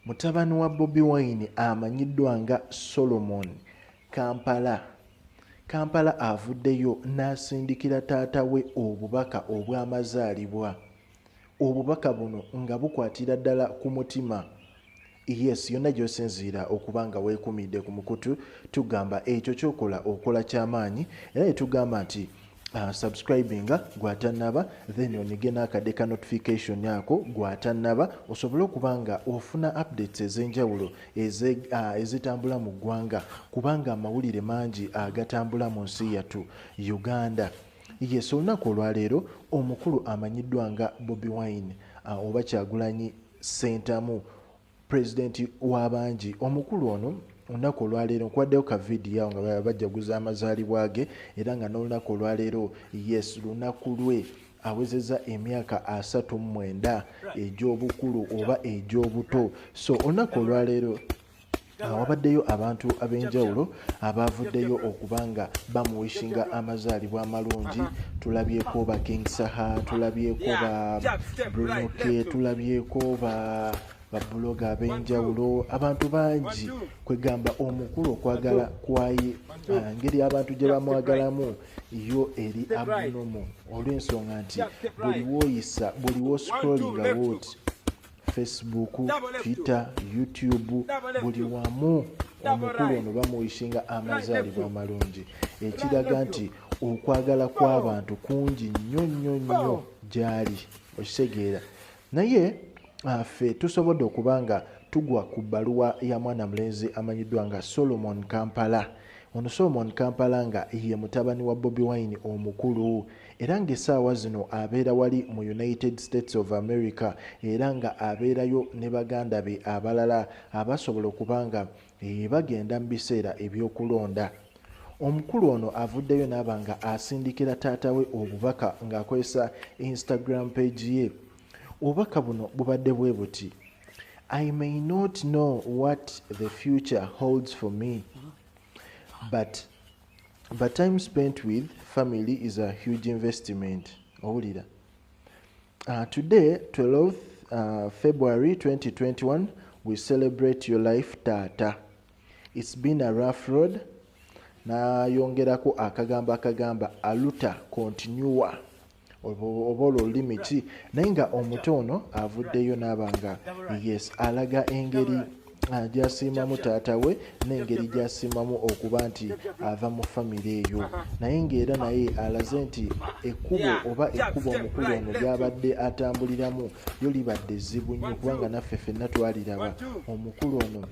Mutabani wa Bobi Wine amanyiddwa nga Solomon Kampala Kampala avuddeyo n'asindikira taata we obubaka obw'amazaalibwa. Obubaka buno nga bukwatira ddala ku mutima. Yes, yonna gy'osinziira okuba nga weekumidde ku mukutu, tugamba ekyo ky'okola okola ky'amaanyi, era ne tugamba nti subscribinga gw'atannaba, then onyige n'akadde ka notification ako gw'atannaba, osobole okuba nga ofuna updates ez'enjawulo ezitambula mu ggwanga, kubanga amawulire mangi agatambula mu nsi yattu Uganda. Yes, olunaku olwaleero omukulu amanyiddwa nga Bobi Wine, oba Kyagulanyi Ssentamu, pulezidenti w'abangi, omukulu ono olunaku olwaleero nkuwaddeyo ka vidiyo awo nga bajaguza amazaalibwa ge, era nga n'olunaku olwaleero, yes, lunaku lwe awezezza emyaka 39 egy'obukulu oba egy'obuto. So olunaku olwaleero wabaddeyo abantu ab'enjawulo abavuddeyo okuba nga bamuwishinga amazaalibwa amalungi. Tulabyeko ba King Saha, tulabyeko ba Bruno K, tulabyeko ba babuloga ab'enjawulo, abantu bangi. Kwegamba omukulu okwagala kwaye, ngeri abantu gye bamwagalamu yo eri abnormal, olw'ensonga nti buli wooyisa, buli woscrollinga woti, Facebook, Twitter, YouTube, buli wamu omukulu ono bamuwishinga amazaalibwa amalungi, ekiraga nti okwagala kw'abantu kungi nnyo nnyo nnyo gy'ali, okitegeera? Naye ffe tusobodde okuba nga tugwa ku bbaluwa ya mwana mulenzi amanyiddwa nga Solomon Kampala. Ono Solomon Kampala nga ye mutabani wa Bobi Wine omukulu, era ng'essaawa zino abeera wali mu United States of America, era nga abeerayo ne baganda be abalala abasobola okuba nga bagenda mu biseera ebyokulonda. Omukulu ono avuddeyo n'aba nga asindikira taata we obubaka ng'akozesa Instagram page ye. Obubaka buno bubadde bwe buti: "I may not know what the future holds for me, but time spent with family is a huge investment." Owulira? "Today, 12th February 2021, we celebrate your life, Tata. It's been a rough road." N'ayongerako akagambo akagamba "A luta continua", oba olwo olulimi ki? Naye nga omuto ono avuddeyo n'aba nga, yes, alaga engeri gy'asiimamu taata we n'engeri gy'asiimamu okuba nti ava mu famire eyo, naye ng'era naye alaze nti ekkubo oba ekkubo omukulu ono ly'abadde atambuliramu lyo libadde zzibu nnyo, kubanga naffe ffenna twaliraba omukulu ono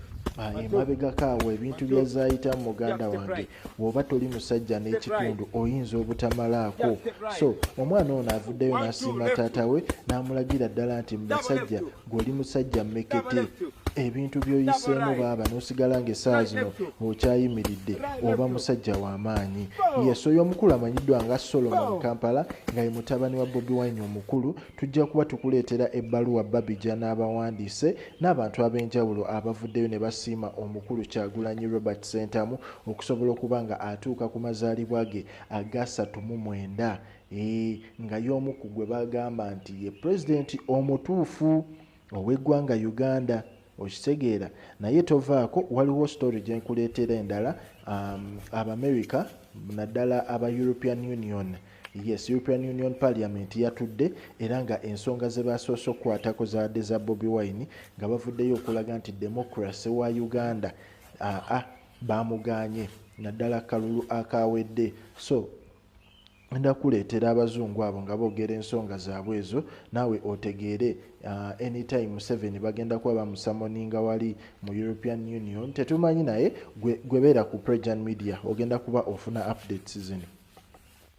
emabegako awo ebintu byazaayitamu. Muganda wange, bw'oba toli musajja n'ekitundu oyinza obutamalaako. So omwana ono avuddeyo n'asiima taata we n'amulagira ddala nti musajja gw'oli, musajja mmekete, ebintu by'oyiseemu baaba n'osigala ng'essaawa zino okyayimiridde, oba musajja w'amaanyi. Yes, oyo omukulu amanyiddwa nga Solomon Kampala, nga ye mutabani wa Bobi Wine omukulu. Tujja kuba tukuleetera ebbaluwa Babija n'abawandiise n'abantu ab'enjawulo abavuddeyo ne basiima omukulu Kyagulanyi Robert Ssentamu okusobola okuba nga atuuka ku mazaalibwa ge aga 39, nga y'omu ku gwe bagamba nti ye pulezidenti omutuufu ow'eggwanga Uganda, okitegeera? Naye tovaako, waliwo story gye nkuleetera endala. Abamerica, naddala aba European Union, yes, European Union Parliament yatudde, era nga ensonga ze basoose okukwatako zaadde za Bobi Wine, nga bavuddeyo okulaga nti democracy wa Uganda aa bamuganye, naddala kalulu akawedde. So ngenda kuleetera abazungu abo nga boogera ensonga zaabwe ezo, naawe otegeere. Anytime Museveni bagenda kuba bamusummoninga wali mu European Union, tetumanyi. Naye gwe beera ku Prejan Media, ogenda kuba ofuna updates zino.